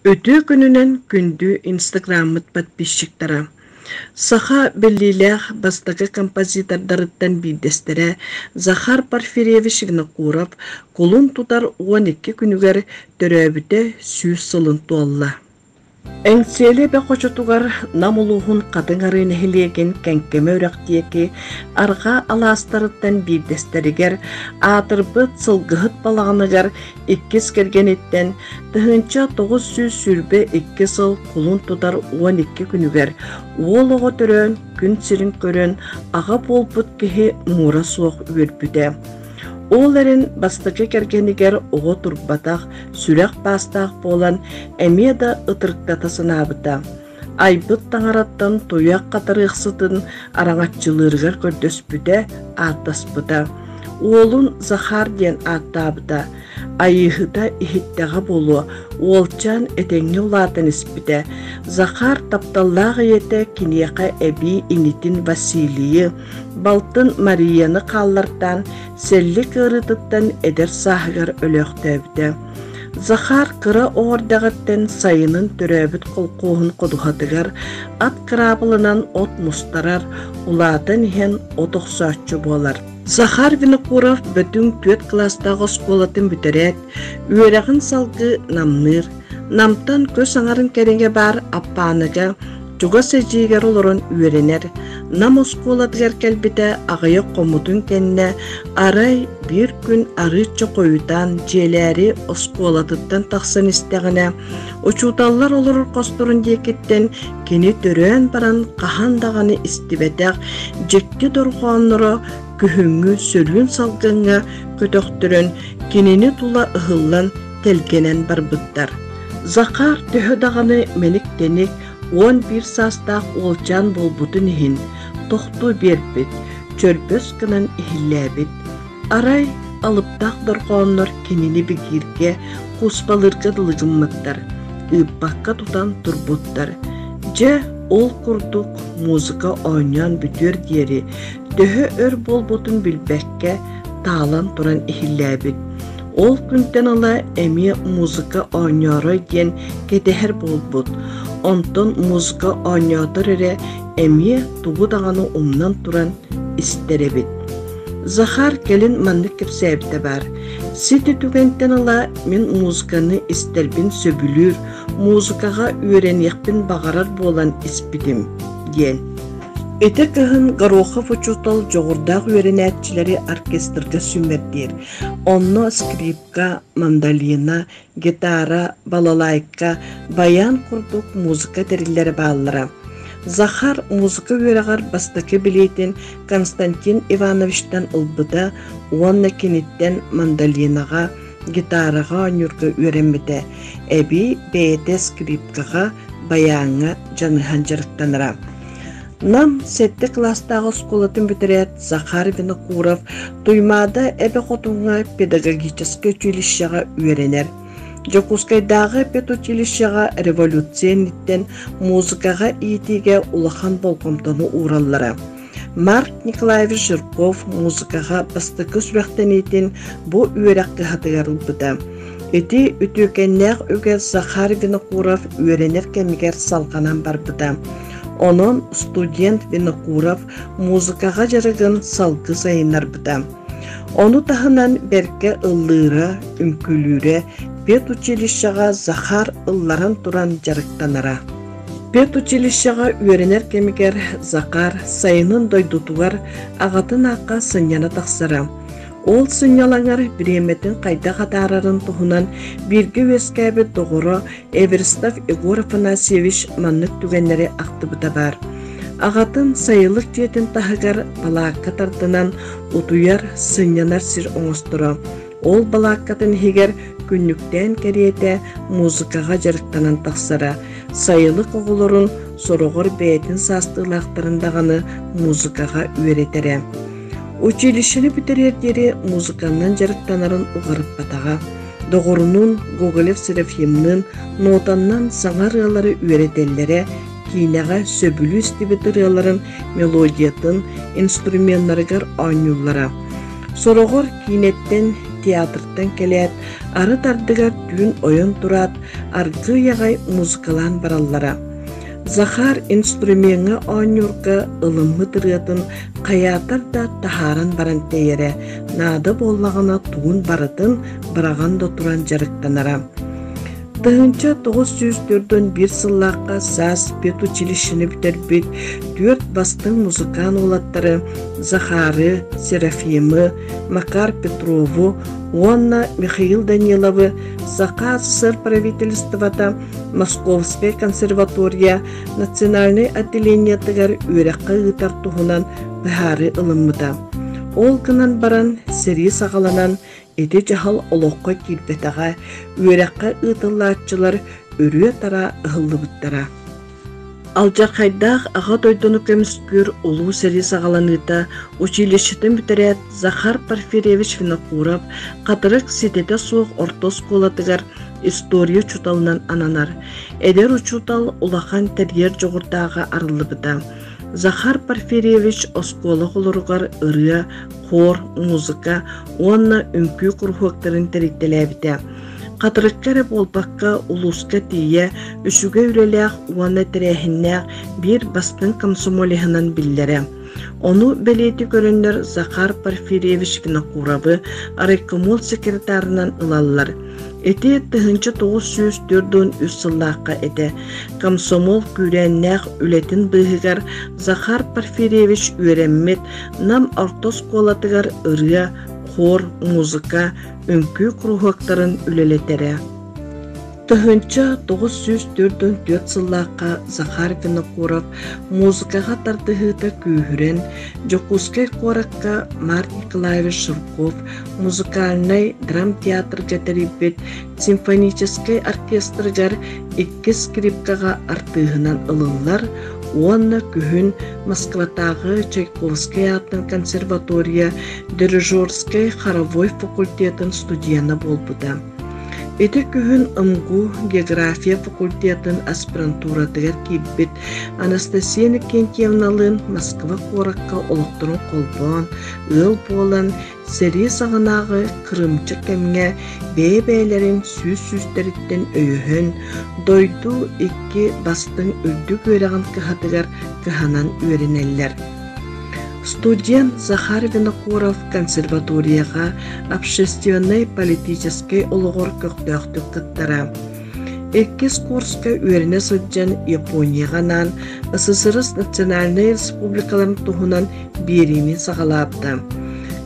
Үтүө күнүнэн күндү инстаграммыт подписчиктара! Саха биллиилээх бастакы композитордарыттан биирдэстэрэ Захар Порфирьевич Винокуров кулун тутар 12 күнүгэр төрөөбүтэ 100 сылын туолла. Эҥсиэли эбэ хочотугар Нам улууһун Хатыҥ Арыы нэһилиэгин Кэҥкэмэ үрэх диэки арҕаа алаастарыттан биирдэстэригэр аатырбыт Сылгыһыт балаҕаныгар иккис кэргэниттэн 1922 сыл кулун тутар 12 күнүгэр уол оҕо төрөөн күн сирин көрөн аҕа буолбут киһи муҥура суох үөрбүтэ. Ол эрэн бастакы кэргэнигэр оҕо турбатах, сүрэх баастаах буолан эмиэ да ытырыктата санаабыта. Айбыт таҥараттан туйах хатарыахсытын араҥаччылыырыгар көрдөспүтэ, ааттаспыта. Уолун Захар диэн ааттаабыта. Айыыһыта иһиттэҕэ буолуо, уолчаан этэҥҥэ улаатан испитэ. Захар тапталлаах ийэтэ киниэхэ эбии инитин Василийы, балтын Марияны хааллартаан сэллик ыарыытыттан эдэр сааһыгар өлөөхтөөбүтэ. Захар кыра оҕо эрдэҕиттэн сайынын төрөөбүт холкуоһун ходуһатыгар ат кыраабылынан от мустарар, улаатан иһэн от охсооччу буолар. Захар Винокуров Бөтүҥ түөрт кылаастаах оскуолатын бүтэрээт, үөрэҕин салгыы Намныыр, Намтан көс аҥарын кэриҥэ баар Аппааныга чугас эдьиийигэр олорон үөрэнэр. Нам оскуолатыгар кэлбитэ аҕыйах хоммутун кэннэ арай биир күн арыычча хойутаан дьиэлээри оскуолатыттан тахсан истэҕинэ, учууталлар олорор хосторун диэкиттэн кини төрөөн баран хаһан даҕаны истибэтэх дьикти дорҕоонноро күһүҥҥү сөрүүн салгыҥҥа көтөхтөрөн кинини тула ыһыллан тэлгэнэн барбыттар. Захар төһө даҕаны мэник-тэник 11 саастаах уолчаан буолбутун иһин тохтуу биэрбит, чөрбөс гынан иһиллээбит. Арай алыптаах дорҕооннор кинини бигииргэ, куспалыырга дылы гыммыттар, ыыппакка тутан турбуттар. Дьэ, ол курдук музыка оонньоон бүтүөр диэри төһө өр буолбутун билбэккэ таалан туран иһиллээбит. Ол күнтэн ыла эмиэ музыка оонньоорой диэн кэтэһэр буолбут. Онтон музыка оонньоотор эрэ эмиэ тугу даҕаны умнан туран истэр эбит. Захар кэлин маннык кэпсээбитэ баар: «Сити түгэнтэн ыла мин музыканы истэрбин сөбүлүүр, музыкаҕа үөрэниэхпин баҕарар буолан испитим» диэн. Ити кыһын Горохов учуутал дьоҕурдаах үөрэнээччилэри оркестрга сүүмэрдиир. Онно скрипка, мандолина, гитара, балалайка, баян курдук музыка тэриллэрэ бааллара. Захар музыка үөрэҕэр бастакы билиитин Константин Ивановичтан ылбыта уонна киниттэн мандолинаҕа, гитараҕа оонньуурга үөрэммитэ, эбии бэйэтэ скрипкаҕа, байааҥҥа дьаныһан дьарыктанара. Нам сэттэ кылаастаах оскуолатын бүтэрээт Захар Винокуров Туймаада Эбэ Хотуҥҥа педагогическай училищеҕа үөрэнэр. Дьокуускайдааҕы педучилищеҕа революция инниттэн музыкаҕа иитиигэ улахан болҕомтону уураллара. Марк Николаевич Жирков музыкаҕа бастакы сүрэхтэниитин бу үөрэх кыһатыгар ылбыта. Ити үтүөкэннээх үгэс Захар Винокуров үөрэнэр кэмигэр салҕанан барбыта. Онон студент Винокуров музыкаҕа дьарыгын салгыы сайыннарбыта. Ону таһынан бэркэ ыллыыра, үҥкүүлүүрэ, педучилищеҕа Захар ылларан туран дьарыктанара. Педучилищеҕа үөрэнэр кэмигэр Захар сайынын дойдутугар аҕатын аахха сынньана тахсара. Ол сынньалаҥар бириэмэтин хайдах атаарарын туһунан бииргэ үөскээбит доҕоро Эверстов Егор Афанасьевич маннык түгэннэри ахтыбыта баар. Аҕатын сайылык дьиэтин таһыгар балаакка тардынан утуйар, сынньанар сир оҥосторо. Ол балааккатын иһигэр күннүктээн кэриэтэ музыкаҕа дьарыктанан тахсара, сайылык оҕолорун, сороҕор бэйэтин саастыылаахтарын даҕаны музыкаҕа үөрэтэрэ. Училищены бүтэриэр диэри музыканнан дьарыктанарын уҕарыппатаҕа. Доҕорунуун Гоголев Серафимныын нотаннан саҥа ырыалары үөрэтэллэрэ, киинэҕэ сөбүлүү истибит ырыаларын мелодиятын инструменнарыгар оонньууллара. Сороҕор киинэттэн театртан кэлээт, арыт ардыгар түүн ойон тураат, аргыый аҕай музыкалаан бараллара. Захар инструмеҥҥа оонньуурга ылыммыт ырыатын хайаатар да таһааран баран тэйэрэ, наада буоллаҕына тугун барытын быраҕан да туран дьарыктанара. 1941 сыллаахха саас педучилищены бүтэрбит түөрт бастыҥ музыкант уолаттары Захары, Серафимы, Макар Петрову уонна Михаил Даниловы Саха СССР правительствота Московскай консерватория национальнай отделениетыгар үөрэххэ ыытар туһунан быһаарыы ылыммыта. Ол гынан баран сэрии саҕаланан ити дьаһал олоххо киирбэтэҕэ, үөрэххэ ыытыллааччылар үрүө-тараа ыһыллыбыттара. Алдьархайдаах Аҕа дойдуну көмүскүүр Улуу сэрии саҕаланыыта училищетын бүтэрээт Захар Порфирьевич Винокуров Хатырык ситэтэ суох орто оскуолатыгар история учууталынан ананар. Эдэр учуутал улахан тэрийэр дьоҕурдааҕа арыллыбыта. Захар Порфирьевич оскуола оҕолоругар ырыа, хор, музыка уонна үҥкүү куруһуоктарын тэрийтэлээбитэ. Хатырыкка эрэ буолбакка, улууска тиийэ үчүгэй үлэлээх уонна тэрээһиннээх биир бастыҥ комсомолеһынан биллэрэ. Ону бэлиэтии көрөннөр Захар Порфирьевич Винокуровы райкомол секретарынан ылаллар. Ити 1943 сыллаахха этэ. Комсомол күүрээннээх үлэтин быыһыгар Захар Порфирьевич үөрэммит Нам орто оскуолатыгар ырыа, хор, музыка, үҥкүү куруһуоктарын үлэлэтэрэ. 1944 сыллаахха Захар Винокуров музыкаҕа тардыһыыта күүһүрэн, Дьокуускай куоракка Марк Николаевич Жирков музыкальнай драмтеатрга тэрийбит симфоническай оркестрыгар иккис скрипкаҕа артыыһынан ылыллар уонна күһүн Москватааҕы Чайковскай аатынан консерватория дирижерскай хоровой факультетын студена буолбута. Ити күһүн МГУ география факультетын аспирантуратыгар киирбит Анастасия Иннокентьевналыын Москва куоракка олохторун холбоон, ыал буолан, сэрии саҕанааҕы кырыымчык кэмҥэ бэйэ-бэйэлэрин сүүс-сүүстэриттэн өйөһөн, дойду икки бастыҥ үрдүк үөрэҕин кыһатыгар кыһанан үөрэнэллэр. Студент Захар Винокуров консерваторияҕа общественнай-политическай олоҕор көхтөөхтүк кыттара. Иккис курска үөрэнэ сылдьан Японияҕа анаан СССР национальнай республикаларын туһунан биэриини саҕалаабыта.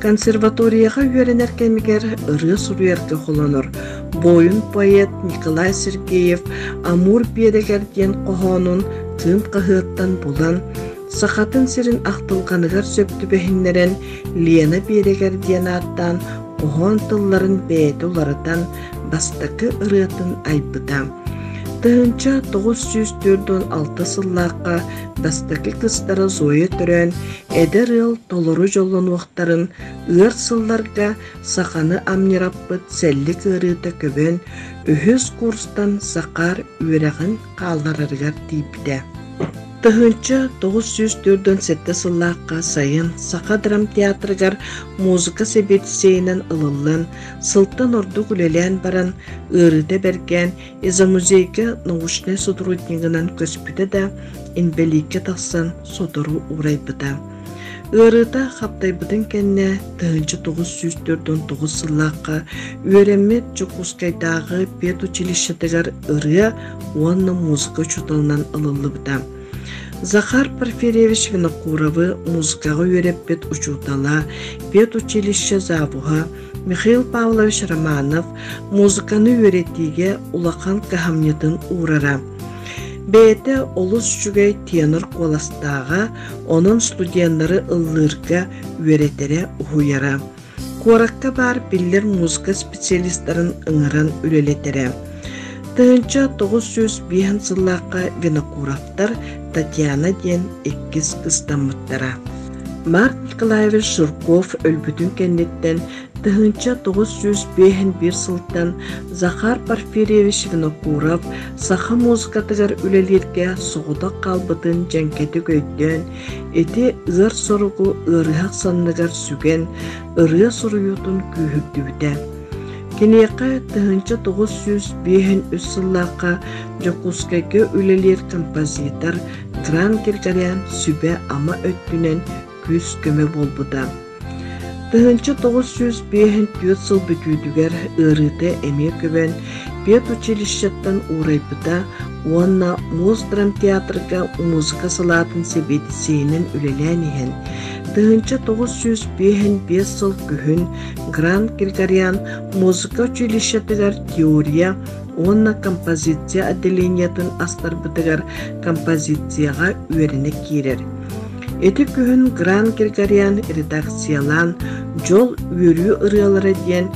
Консерваторияҕа үөрэнэр кэмигэр ырыа суруйарга холонор. Буойун поэт Николай Сергеев «Амур биэрэгэр» диэн хоһоонун Кыым хаһыаттан булан, Сахатын сирин ахтылҕаныгар сөп түбэһиннэрэн Лена биэрэгэр диэн ааттаан хоһоон тылларын бэйэтэ уларытан бастакы ырыатын айбыта. 1946 сыллаахха бастакы кыстара Зоя төрөөн, эдэр ыал толору дьоллонуохтарын ыар сылларга саханы амньыраппыт сэллик ыарыыта көбөн, үһүс курстан Сахар үөрэҕин хаалларарыгар тиийбитэ. 1947 сыллаахха сайын Саха драмтеатрыгар музыка сэбиэдиссэйинэн ылыллан, сылтан ордук үлэлээн баран, ыарыыта бэргээн, изомузейга научнай сотруднигынан көспүтэ да, инбэлииккэ тахсан сотору уурайбыта. Ыарыыта хаптайбытын кэннэ 1949 сыллаахха үөрэммит Дьокуускайдааҕы педучилищетыгар ырыа уонна музыка учууталынан ылыллыбыта. Захар Порфирьевич Винокуровы музыкаҕа үөрэппит учуутала, педучилище завуһа Михаил Павлович Романов музыканы үөрэтиигэ улахан кыһамньытын уурара. Бэйэтэ олус үчүгэй тенор куоластааҕа, онон студеннары ыллыырга үөрэтэрэ, уһуйара. Куоракка баар биллэр музыка специалистарын ыҥыран үлэлэтэрэ. 1905 сыллаахха Винокуровтар Татьяна диэн иккис кыстаммыттара. Марк Николаевич Жирков өлбүтүн кэнниттэн 1951 сылтан Захар Порфирьевич Винокуров саха музыкатыгар үлэлииргэ соҕотох хаалбытын дьэҥкэтик өйдөөн, ити ыар соругу ыарыһах санныгар сүгэн, ырыа суруйуутун күүһүрдүбүтэ. Киниэхэ 1953 сыллаахха Дьокуускайга үлэлиир композитор Гран Григорян сүбэ-ама өттүнэн күүс-көмө буолбута. 1954 сыл бүтүүтүгэр ыарыыта эмиэ көбөн, педучилищеттан уурайбыта уонна Мосдрамтеатрга музыка салаатын сэбиэдиссэйинэн үлэлээн иһэн, 1955 сыл күһүн Гранд Григорян музыка училищетыгар теория уонна композиция отделениетын астарбытыгар композицияҕа үөрэнэ киирэр. Ити күһүн Гран Григорян редакциялаан «Дьол үөрүү ырыалара» диэн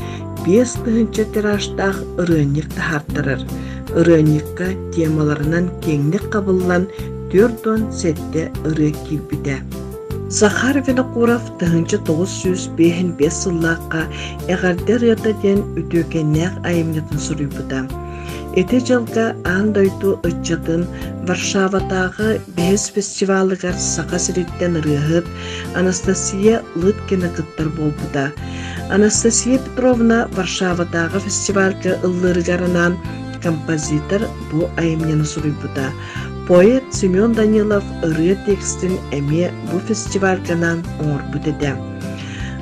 5000 тиражтаах ырыанньык таһаартарар. Ырыанньыкка темаларынан киэҥник хабыллан 47 ырыа киирбитэ. Захар Винокуров 1955 сыллаахха «Эҕэрдэ ырыата» диэн үтүөкэннээх айымньытын суруйбута. Ити дьылга аан дойду ыччатын Варшаватааҕы бэһис фестивалыгар Саха сириттэн ырыаһыт Анастасия Лыткина кыттар буолбута. Анастасия Петровна Варшаватааҕы фестивальга ыллыырыгар анаан композитор бу айымньыны суруйбута. Поэт Семен Данилов ырыа текстин эмиэ бу фестивальга анаан оҥорбут этэ.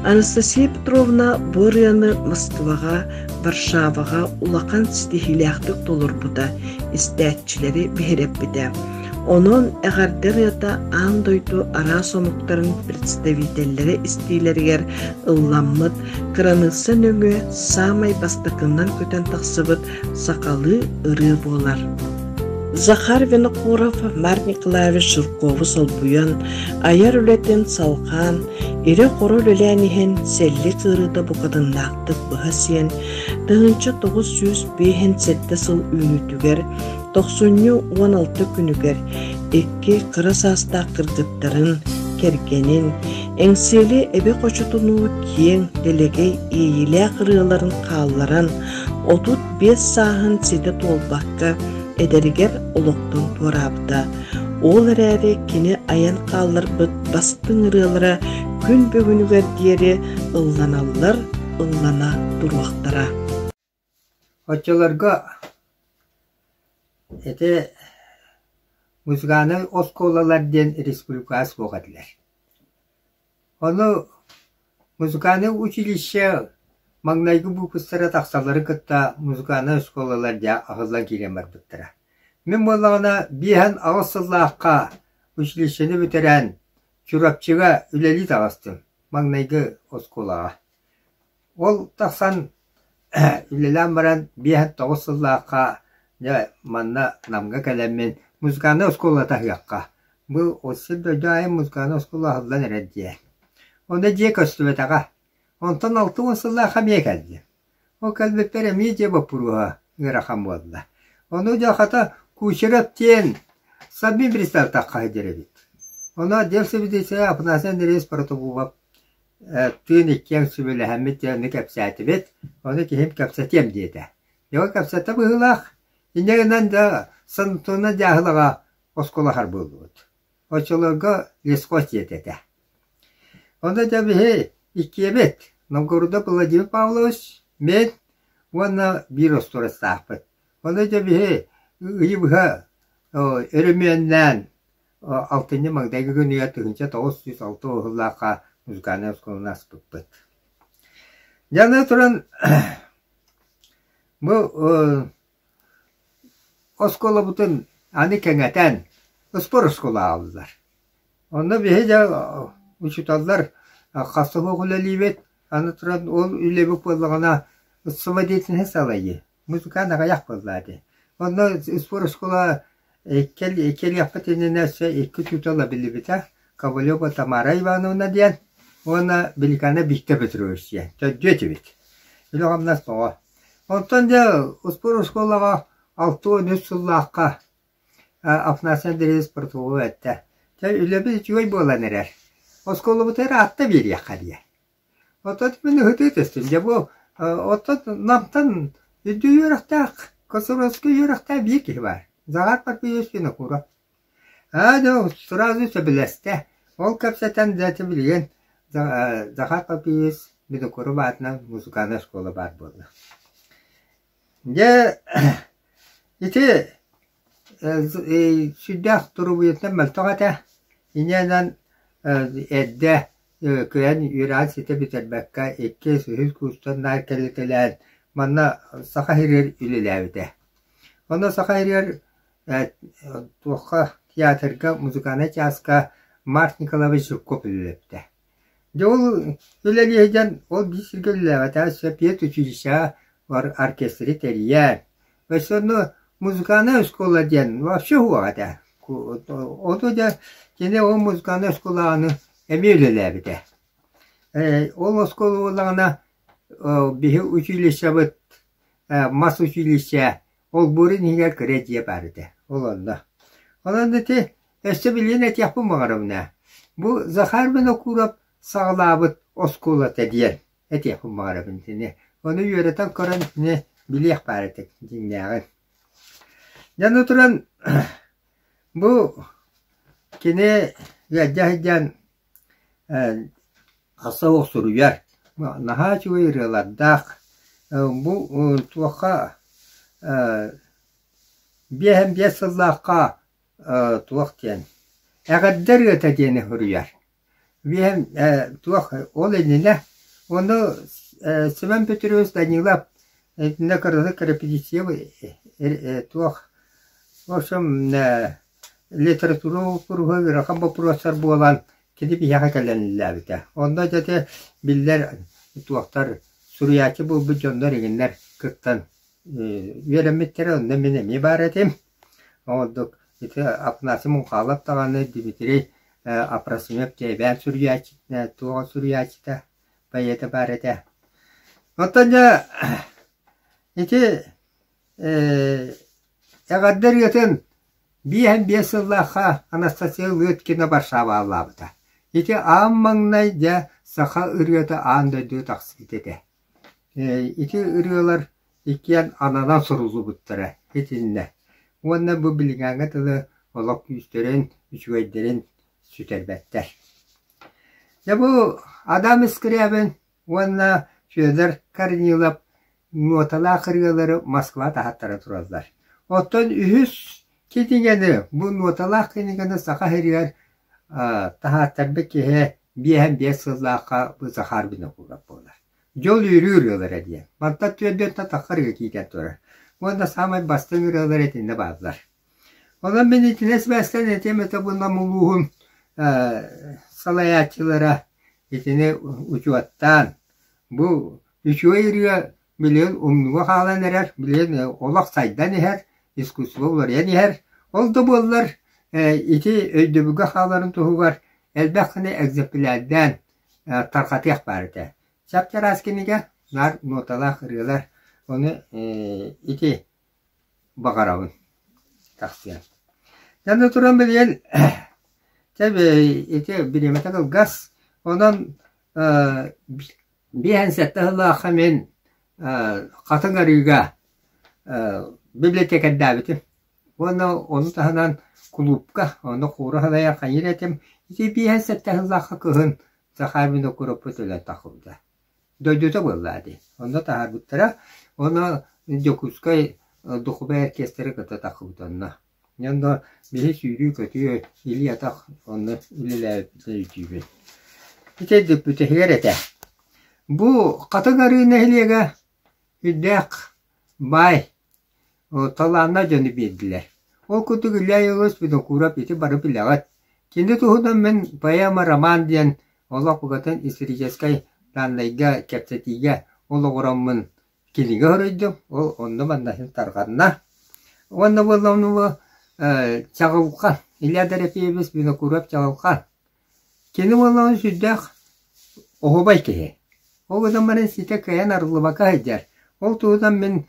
Анастасия Петровна бу ырыаны Москваҕа Варшаваҕа улахан ситиһиилээхтик толорбута, истээччилэри биһирэппитэ. Онон эҕэрдэ ырыата аан дойду араас омуктарын представителлэрэ истиилэригэр ылламмыт кыраныысса нөҥүө саамай бастакынан көтөн тахсыбыт сахалыы ырыа буолар. Захар Винокуров Марк Николаевич Жиркову солбуйан, айар үлэтин салҕаан, ирэ-хоро үлэлээн иһэн сэллик ыарыыта букатыннаахтык быһа сиэн, 1957 сыл үүнүүтүгэр тохсунньу 16 күнүгэр икки кыра саастаах кыргыттарын, кэргэнин, Эҥсиэли эбэ хочотунуу киэҥ, дэлэгэй иэйиилээх ырыаларын хаалларан, 35 сааһын ситэ туолбакка, эдэригэр олохтон туораабыта. Ол эрээри кини айан хаалларбыт бастыҥ ырыалара күн бүгүнүгэр диэри ылланаллар, ыллана туруохтара. Оччолорго ити музыкальнай оскуолалар диэн республикаҕа суох этилэр. Ону музыкальнай училище маҥнайгы выпустара тахсалларын кытта музыкальнай оскуолалар дьэ аһыллан киирэн барбыттара. Мин буоллаҕына 58 сыллаахха училищены бүтэрэн Чурапчыга үлэлии таҕыстым маҥнайгы оскуолаҕа. Ол тахсан үлэлээн баран 59 сыллаахха дьэ манна Намҥа кэлэммин музыкальнай оскуола таһыахха. Бу сир-дойду аайы музыкальнай оскуола аһыллан эрэр диэн. Онно дьиэ көстүбэтэҕэ. Онтон 60 сыллаахха эмиэ кэллим. Ол кэлбиппэр эмиэ дьиэ боппуруоһа ыарахан буолла. Ону дьэ хата Кучеров диэн Сабин приставтахха сылдьар эбит. Ону отдел сэбиэдиссэйэ Афанасий Андреевич Протопопов тыын иккиэн сүбэлэһэммит дьэ кэпсээтибит, ону киһим кэпсэтиэм диэтэ. Дьэ ол кэпсэтэ быһыылаах, инньэ гынан да Сантона дьааһылаҕа оскуолаһар буоллубут. Оччолорго лесхоз диэтэ этэ. Онно дьэ биһи иккиэбит, Новгородов Владимир Павлович, мен уонна биир остуорастаахпыт. Онно дьэ биһи ыйы быһа өрөмүөннээн Алтынньы маҥнайгы күнүгэр 1906 сыллаахха музыкальнай оскуоланы аспыппыт. Дьэ аны туран бу оскуолабытын аны кэҥэтэн спорт оскуола аҕаллылар. Онно биһи дьэ учууталлар хас суох үлэлиибит, аны туран ол үлэбит буоллаҕына самодеятельноһы салайыы. Музыкант аҕыйах буолла дии. Онно спорт оскуола кэлиэхпит иннинэ өссө икки учуутал эбиллибитэ. Ковалева Тамара Ивановна диэн уонна Великана Виктор Петрович диэн. Төрдүө этибит. Үлэ-хамнас тоҕо. Онтон дьэ спорт оскуолаҕа 63 сыллаахха Афанасий Андреевич Протопопов эттэ: «Чэ, үлэбит үчүгэй буолан эрэр. Оскуолабытыгар аатта биэриэххэ» диэн. Оттон мин ыһытыы түстүм. Дьэ бу оттон Намтан үрдүк үөрэхтээх, консерваторскай үөрэхтээх биир киһи баар. Захар Парфеньевич Винокуров. Аа дьэ сразу сөбүлэстэ. Ол кэпсэтэн дьэ билигин Захар Парфеньевич Винокуров аатынан музыкальнай оскуола баар буолла. Дьэ ити сүрдээх доруобуйатынан мөлтөх этэ. Инньэ эрдэ кыайан үөрэҕин ситэ бүтэрбэккэ иккис, үһүс курстан наар кэлитэлээн манна Саха сиригэр үлэлээбитэ. Онно Саха сиригэр туохха театрга музыкальнай чааска Марк Николаевич Жирков үлэлээбитэ. Дьэ ол үлэлии сылдьан ол биир сиргэ үлэлээбэтэҕэ өссө педучилищеҕа оркестры тэрийэн, өссө онно музыкальная оскуола диэн вообще суох этэ. Ону дьэ кини ол музыкальнай оскуоланы эмиэ үлэлээбитэ. Ол оскуола буоллаҕына биһи училищебыт мас училище олбуорун иһигэр кыра дьиэ баар этэ. Ол онно. Онон ити өссө билигин этиэхпин баҕарабын ээ. Бу Захар Винокуров саҕалаабыт оскуолата диэн этиэхпин баҕарабын итини. Ону үөрэтэн көрөн итини билиэх баар этэ дьиҥнээҕин. Дьэ аны туран бу кини ыалдьа сылдьан Хаса суох суруйар, наһаа үчүгэй ырыалардаах. Бу туохха 55 сыллаахха туох диэн «Эҕэрдэ ырыата» диэни суруйар. Биэһэн туох ол иннинэ ону Семен Петрович Данилов итиннэ кыргызы репетиция туох в общем литература боппуруоһа ыарахан боппуруостар буолан кини биһиэхэ кэлэн үлэлээбитэ. Онно дьэ ити биллэр туохтар суруйааччы буолбут дьоннор игиннэр кыттан үөрэммиттэрэ, онно мин эмиэ баар этим. Ол курдук ити Афанасий Мунхалов даҕаны Дмитрий Апросимов эбээн суруйааччыта, туох суруйааччыта, поэта баар этэ. Оттон дьэ ити Эҕэрдэ ырыатын 55 сыллаахха Анастасия Лыткина Варшаваҕа Ити аан маҥнай дьэ саха ырыата аан дойдуга тахсыбыт этэ. Ити ырыалар иккиэн ананан суруллубуттара итиннэ. Уонна бу билиҥҥээҥҥэ дылы олох күүстэрин, үчүгэйдэрин сүтэрбэттэр. Дьэ бу Адам Скрябин уонна Федор Корнилов нуоталаах ырыалары Москва таһаттара тураллар. Оттон үһүс кинигэни, бу нуоталаах кинигэни Саха сиригэр таһааттарбыт киһи 55 сыллаахха бу Захар Винокуров буолар. Дьол үөрүү ырыалара диэн. Мантан түөртүөн тахха ырыа киирэн турар. Уонна саамай бастыҥ ырыалар итиннэ бааллар. Онон мин итинэн сибээстээн этиэм этэ бу Нам улууһун салайааччылара итини учуоттаан бу Үчүгэй ырыа билигин умнууга хаалан эрэр, билигин олох сайдан иһэр, искусство уларыйан иһэр. Ол да буоллар ити өйдөбүлгэ хааларын туһугар элбэх гына экземплярдаан тарҕатыах баар этэ. Чап-чараас кинигэ, наар ноталаах ырыалар, ону ити баҕарабын тахсыан. Аны туран билигин чэ ити бириэмэтэ кылгас, онон 57 сыллаахха мин Хатыҥ Арыыга библиотекардаабытым уонна ону таһынан кулуупка онно куура салайар хайыыр этим. Ити 57 сыллаахха кыһын Захар Винокуровпут өлөн тахсыбыта. Дойдута буоллаа дии. Онно таһаарбыттара. Уонна Дьокуускай духовой оркестры кытта тахсыбыта онно. Онно биһи сүүрүү-көтүү, илии-атах онно үлэлээбиппитин өйдүүбүн. Ити бүтэһигэр этэ. Бу Хатыҥ Арыы нэһилиэгэ үрдээх баай талааннаах дьону биэрдилэр. Ол курдук Илья Егорович Винокуров ити бары билэҕит. Кини туһунан мин поэма роман диэн олох букатын историческай даннайга, кэпсэтиигэ олоҕураммын кинигэ суруйдум, ол онно-манна син тарҕанна. Уонна буолла Чаҕылхан, Илья Дорофеевич Винокуров Чаҕылхан. Кини буоллаҕына сүрдээх оһуобай киһи. Ол гынан баран ситэ кыайан арыллыбакка сылдьар. Ол туһунан мин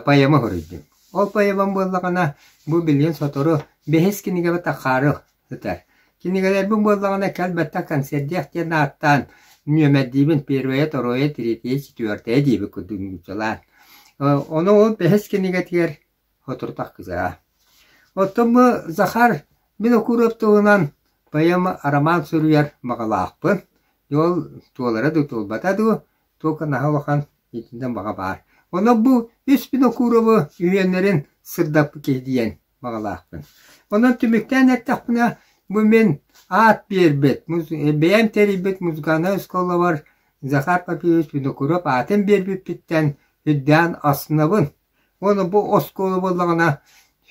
поэма суруйдум. Ол поэмам буоллаҕына бу билигин сотору бэһис кинигэбит таххаары сытар. Кинигэлэрбин буоллаҕына кэл-бэттэх концердиэх диэн ааттаан нүөмэрдиибин первое, второе, третье, четвертое диэбит курдук нууччалаан. Ону ол бэһис кинигэтигэр сотору тахсыа. Оттон бу Захар Винокуров туһунан поэма роман суруйар баҕалаахпын. Ол туолара дуу, туолбата дуу, туох наһаа улахан итиннэ баҕа баар. Онон бу үс Винокуровы үһүөннэрин сырдаппыт киһи диэн баҕалаахпын. Онон түмүктээн эттэхпинэ, бу мин аат биэрбит, бэйэм тэрийбит музыкальнай оскуолабар Захар Попевич Винокуров аатын биэрбиппиттэн үрдээн астынабын. Уонна бу оскуола буоллаҕына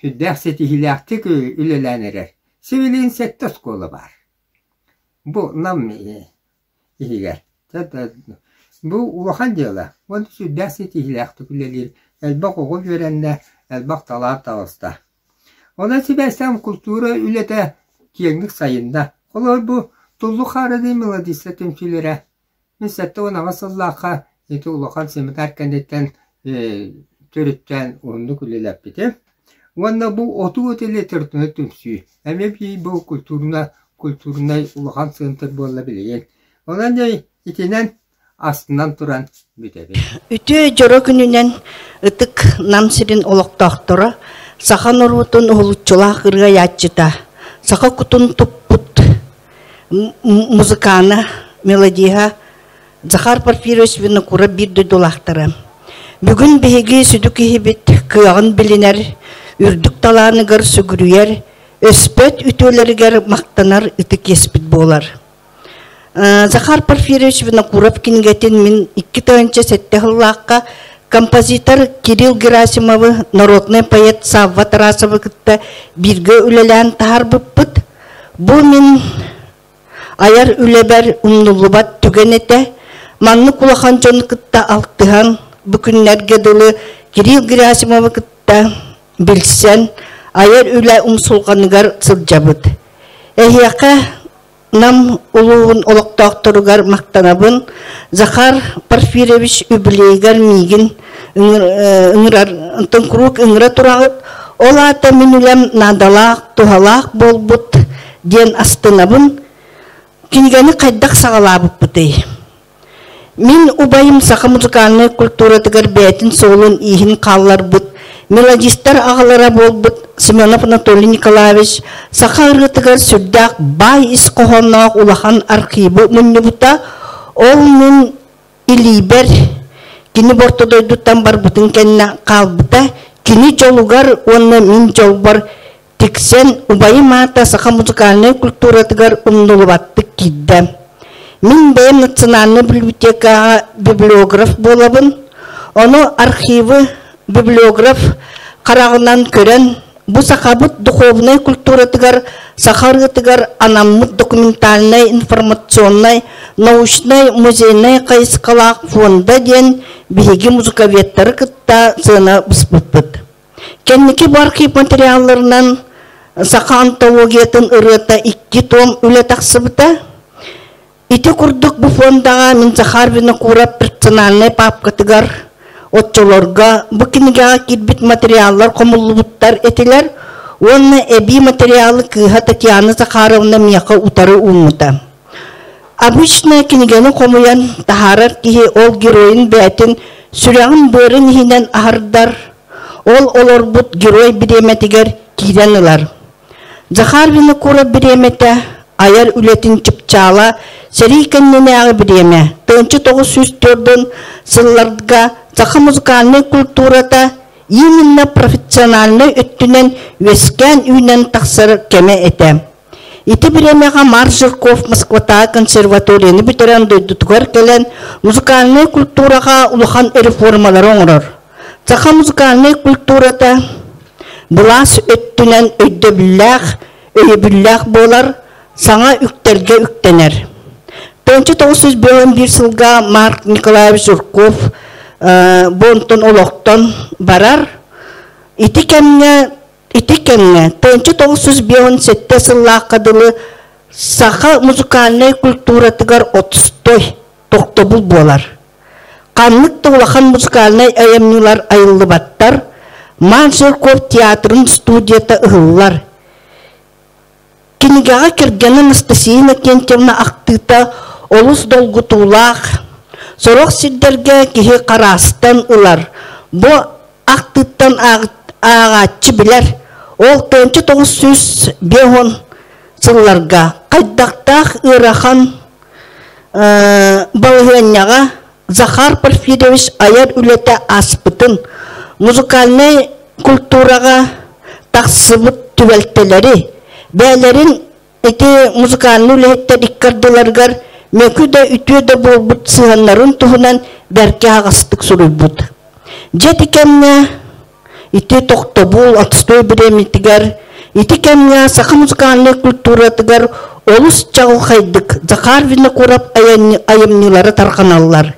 сүрдээх ситиһиилээхтик үлэлээн эрэр. Сибилигин сэттэ оскуола баар. Бу Нам иһигэр. Бу улахан дьыала. Уонна сүрдээх ситиһиилээхтик үлэлиир. Элбэх оҕо үөрэннэ, элбэх талаан таҕыста. Онон сибээстээн култуура үлэтэ киэҥник сайынна. Холобур, бу Туллук Хаарыны мелодиста түмсүүлэрэ мин 78 сыллаахха ити улахан семинар кэнниттэн төрүттээн уһуннук үлэлэппитим. Уонна бу отуу литературнай түмсүү эмиэ биир бу культурна культурнай улахан центр буолла билигин. Онон дьэ итинэн астынан туран бүтэбин. Үтүө дьоро күнүнэн ытык Нам сирин олохтоохторо саха норуотун уһулуччулаах ырыайааччыта, саха кутун туппут музыкана, мелодиһа Захар Порфирьевич Винокуров биир дойдулаахтара. Бүгүн биһиги сүдү киһибит кыаҕын билинэр, үрдүк талааныгар сүгүрүйэр, өспөт үтүөлэригэр махтанар ытык иэспит буолар. Захар Порфирьевич Винокуров кинигэтин мин 2007 сыллаахха композитор Кирилл Герасимовы, народный поэт Савва Тарасовы кытта бииргэ үлэлээн таһаарбыппыт. Бу мин Айар үлэбэр умнуллубат түгэн этэ. Маннык улахан дьону кытта алтыһан, бу күннэргэ дылы Кирилл Герасимовы кытта билсэн, айар үлэ умсулҕаныгар сылдьабыт. Эһиэхэ Нам улууһун олохтоохторугар махтанабын. Захар Порфирьевич үбүлүөйүгэр миигин ыҥырар, онтон куруук ыҥыра тураҕыт. Ол аата мин үлэм наадалаах, туһалаах буолбут диэн астынабын. Кинигэни хайдах саҕалаабыппытый? Мин убайым саха музыкальнай культуратыгар бэйэтин суолун-ииһин хаалларбыт, мелодистар аҕалара буолбут Семенов Анатолий Николаевич саха ырыатыгар сүрдээх баай ис хоһоонноох улахан архивы мунньубута. Ол мин илиибэр кини орто дойдуттан барбытын кэннэ хаалбыта. Кини дьолугар уонна мин дьолбор тиксэн, убайым аата саха музыкальнай культуратыгар умнулубаттык киирдэ. Мин бэйэм национальнай библиотекаҕа библиограф буолабын. Ону архивы библиограф хараҕынан көрөн, бу сахабыт духовнай культуратыгар, саха ырыатыгар анаммыт документальнай, информационнай, научнай, музейнай хайысхалаах фонда диэн биһиги музыковедтары кытта сыана быспыппыт. Кэнники бу архив материалларынан саха антологиятын ырыата икки том үлэ тахсыбыта. Ити курдук бу фондаҕа мин Захар Винокуров персональнай папкатыгар оччолорго бу кинигэҕэ киирбит материаллар хомуллубуттар этилэр уонна эбии материалы кыыһа Татьяна Захаровна миэхэ утары ууммута. Обычно кинигэни хомуйан таһаарар киһи ол геройун бэйэтин сүрэҕин-быарын иһинэн аһардар, ол олорбут герой бириэмэтигэр киирэн ылар. Захар Винокуров бириэмэтэ айар үлэтин чыпчаала сэрии кэннинээҕи бириэмэ 1904 сылларга саха музыкальнай культурата именно профессиональнай өттүнэн үөскээн үүнэн тахсар кэмэ этэ. Ити бириэмэҕэ Марк Жирков Москватааҕы консерваторияны бүтэрэн дойдутугар кэлэн музыкальнай культураҕа улахан реформалары оҥорор. Саха музыкальнай культурата былаас өттүнэн өйдөбүллээх, өйөбүллээх буолар, саҥа үктэлгэ үктэнэр. 1951 сылга Марк Николаевич Жирков бу онтон олохтон барар. Ити кэмҥэ Ити кэмҥэ 1957 сыллаахха дылы саха музыкальнай культуратыгар отстой, тохтобул буолар. Ханнык да улахан музыкальнай айымньылар айыллыбаттар, Мансурков театрын студията ыһыллар. Кинигэҕэ кэргэнэ Анастасия Иннокентьевна ахтыыта олус долгутуулаах, сорох сирдэргэ киһи хараастан ылар. Бу ахтыыттан ааҕааччы билэр, ол 1950 сылларга хайдахтаах ыарахан балаһыанньаҕа Захар Порфирьевич айар үлэтэ ааспытын, музыкальнай культураҕа тахсыбыт түбэлтэлэри, бэйэлэрин ити музыкальнай үлэһиттэр икки ардыларыгар мөкү да үтүө да буолбут сыһыаннарын туһунан бэркэ аһаҕастык суруйбут. Дьэ ити кэмҥэ ити тохтобул отстой бириэмэтигэр ити кэмҥэ саха музыкальнай культуратыгар олус чаҕылхайдык Захар Винокуров айымньылара тарҕаналлар.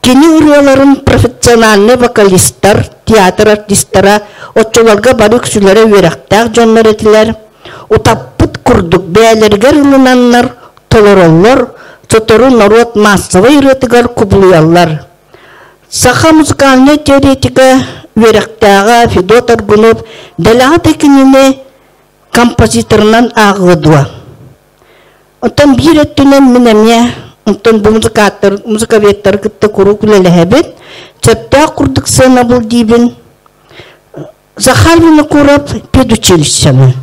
Кини ырыаларын профессиональнай вокалистар, театр артистара оччолорго бары үксүлэрэ үөрэхтээх дьоннор этилэр. Утаппыт курдук бэйэлэригэр ылынаннар толороллор, сотору норуот маассабай ырыатыгар кубулуйаллар. Саха музыкальнай теоретика үөрэхтээҕэ Федот Аргунов дэлэҕэ да кинини композиторынан ааҕыа дуо? Оттон биир өттүнэн мин эмиэ оттон бу музыкаттар, музыковедтары кытта куруук үлэлэһэбин. Сөптөөх курдук сыанабыл диибин. Захар Винокуров педучилищены,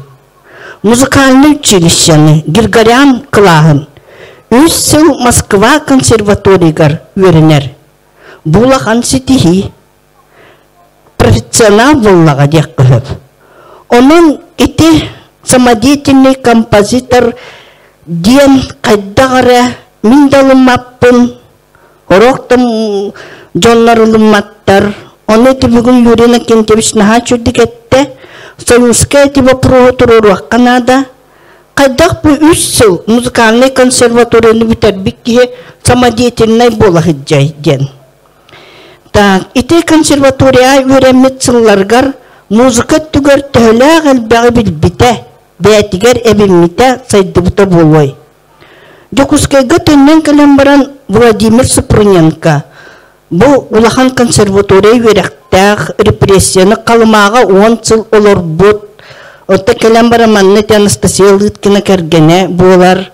музыкальнай училищены, Григорян кылааһын үс сыл Москва консерваториягар үөрэнэр. Бу улахан ситиһии. Профессионал буоллаҕа диэххэ сөп. Онон ити самодеятельный композитор диэн хайдах эрэ мин да ылыммаппын, Орох да дьоннор ылымматтар. Ону ити бүгүн Юрий Иннокентьевич наһаа үчүгдүк эттэ. Союзка эти боппуруоһу туруоруохха наада. Хайдах бу үс сыл музыкальнай консерваторияны бүтэрбит киһи самодеятельнай буола сылдьай диэн. Так, ити консерватория үөрэммит сылларыгар музыка өттүгэр төһөлөөх элбэҕи билбитэ, бэйэтигэр эбиммитэ, сайдыбыта буолуой? Дьокуускайга төннөн кэлэн баран Владимир Супруненко бу улахан консерватория үөрэхтээх, репрессияны Халымааҕа 10 сыл олорбут, оттон кэлэн баран манна ити Анастасия Лыткина кэргэнэ буолар,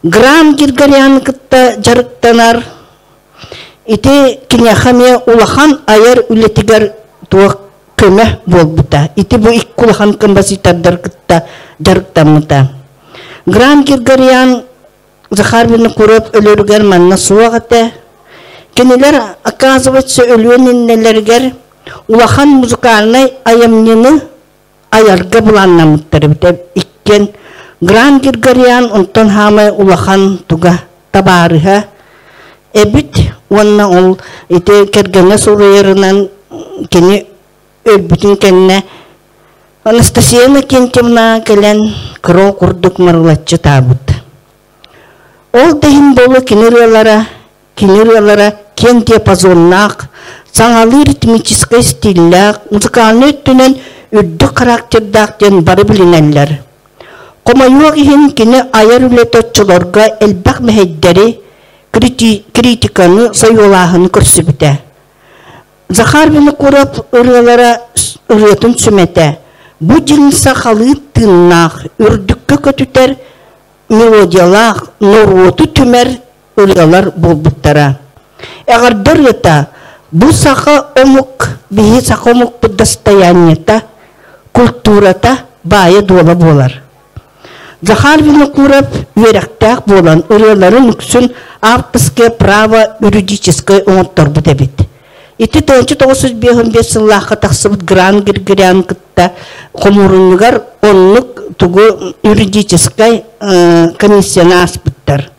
Грам Григоряны кытта дьарыктанар. Ити киниэхэ эмиэ улахан айар үлэтигэр туох көмө буолбута. Ити бу икки улахан композитордар кытта дьарыктаммыта. Гран Григорян Захар Винокуров өлөрүгэр манна суох этэ. Кинилэр, оказывается, өлүөн иннэлэригэр улахан музыкальнай айымньыны айарга былааннаммыттар эбит. Иккиэн Гран Григорян онтон хаамай улахан туга табаарыһа эбит уонна ол ити кэргэнэ суруйарынан кини өлбүтүн кэннэ Анастасия Иннокентьевна кэлэн кыра курдук марылаччы таабыт. Ол да иһин буолуо кини ырыалара, кини ырыалара киэҥ диапазоннаах, саҥалыы ритмическэй стиллээх, музыкальнай өттүнэн үрдүк характердаах диэн бары билинэллэр. Хомойуох иһин кини айар үлэтэ оччолорго элбэх мэһэйдэри, критиканы сойуолааһыны көрсүбүтэ. Захар Винокуров ырыалара ырыатын сүмэтэ бу дьиҥ сахалыы тыыннаах, үрдүккэ көтүтэр мелодиялаах, норуоту түмэр ырыалар буолбуттара. Эҕэрдэ ырыата бу саха омук, биһи саха омукпут достояниета, культурата баайа-дуола буолар. Захар Винокуров үөрэхтээх буолан ырыаларын үксүн авторское право юридическай оҥотторбут эбит. Ити 1955 сыллаахха тахсыбыт Гран Григорян кытта хомуурунньугар оннук тугу юридическай комиссияны ааспыттар.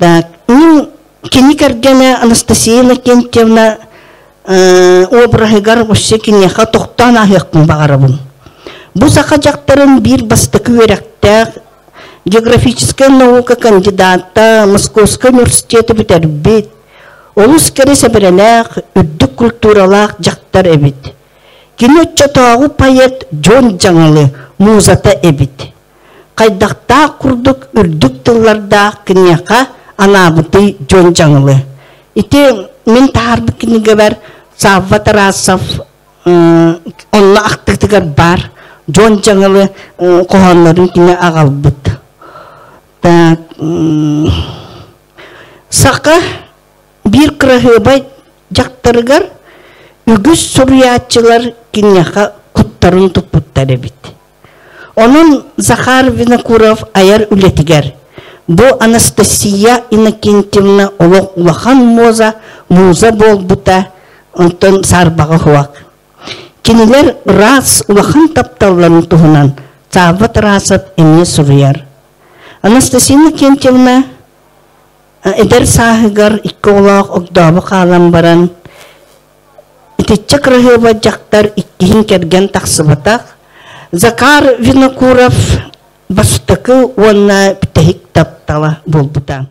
Так, мин кини кэргэнэ Анастасия Иннокентьевна обраһыгар вообще киниэхэ тохтоон ааһыахпын баҕарабын. Бу саха дьахтарын биир бастакы үөрэхтээх географическай наука кандидата, Московскай университеты бүтэрбит, олус кэрэ сэбэрэлээх, үрдүк культуралаах дьахтар эбит. Кини оччотооҕу поэт Дьон Дьаҥылы музата эбит. Хайдахтаах курдук үрдүк тыллардаах киниэхэ анаабытый Дьон Дьаҥылы. Ити мин таһаарбыт кинигэбэр Савва Тарасов онно ахтыытыгар баар Дьон Дьаҥылы хоһооннорун кини аҕалбыт. Так, саха биир кыраһыабай дьахтарыгар үгүс суруйааччылар киниэхэ куттарын туппуттар эбит. Онон Захар Винокуров айар үлэтигэр, Бу Анастасия Иннокентьевна олох улахан муза, муза буолбута, онтон саарбаҕа суох. Кинилэр ыраас улахан тапталларын туһунан Савва Тарасов эмиэ суруйар. Анастасия Иннокентьевна эдэр сааһыгар икки оҕолоох огдообо хаалан баран, итиччэ кыраһыаба дьахтар иккиһин кэргэн тахсыбатах. Закар Винокуров бастакы уонна бүтэһик таптала буолбута.